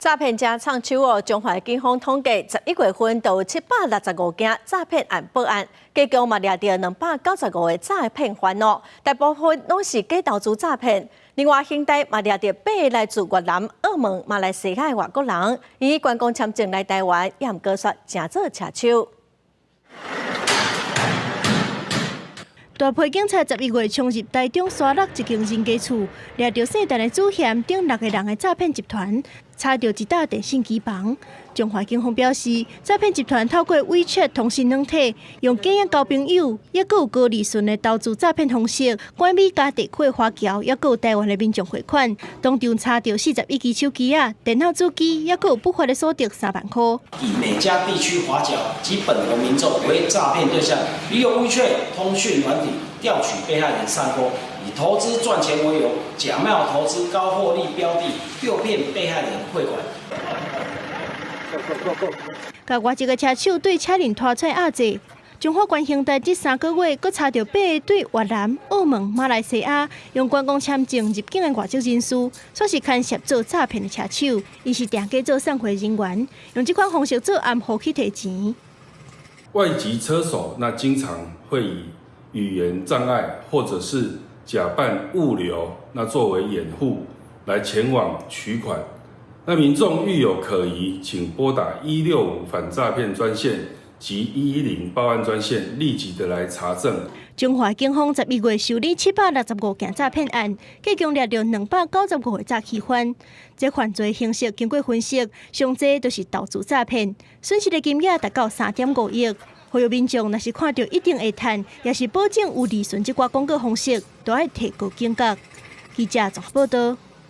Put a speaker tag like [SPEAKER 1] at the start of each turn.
[SPEAKER 1] 詐騙者藏手哦，彰化警方統計，11月份就有765件詐騙案報案，計共嘛掠著295個詐騙犯哦，大部分攏是假投資詐騙。另外，刑大嘛掠著八個來自越南、澳門、馬來西亞的外國人，以觀光簽證來台灣，也毋過煞成做車手。
[SPEAKER 2] 大批警察11月衝入台中沙鹿一間人家厝，掠著姓陳的主嫌等六個人的詐騙集團，查著一打電信機房。彰化警方表示，詐騙集團透過 WeChat 通訊軟體，用假影交朋友，抑閣有高利潤的投資詐騙方式，拐美加地區的華僑，抑閣有台灣的民眾匯款。當場查著41支手機仔、電腦主機，抑閣有不法的所得3萬箍。
[SPEAKER 3] 以美加地區華僑及本國民眾為詐騙對象，利用 WeChat 通訊軟體釣取被害人上鈎，以投資賺錢為由，假冒投資高獲利標的，誘騙被害人匯款。
[SPEAKER 2] 共外籍的車手對車輪拖出壓制。彰化縣刑大這3個月，閣查著八個對越南、澳門、馬來西亞用觀光簽證入境的外籍人士，煞是牽涉做詐騙的車手，𪜶是定家做送貨人員，用這款方式做暗號去提錢。
[SPEAKER 4] 外籍車手那經常會以語言障礙或者是假扮物流，那作為掩護來前往取款。那民眾遇有可疑，請撥打165反詐騙專線及110報案專線，立即的來查證。
[SPEAKER 2] 彰化警方11月受理765件詐騙案，計共掠著295個詐欺犯。這犯罪形式經過分析，上濟就是投資詐騙，損失的金額達到3.5億。呼籲民眾若是看著一定會趁，抑是保證有利潤這寡廣告方式，都愛提高警覺。記者綜合報道。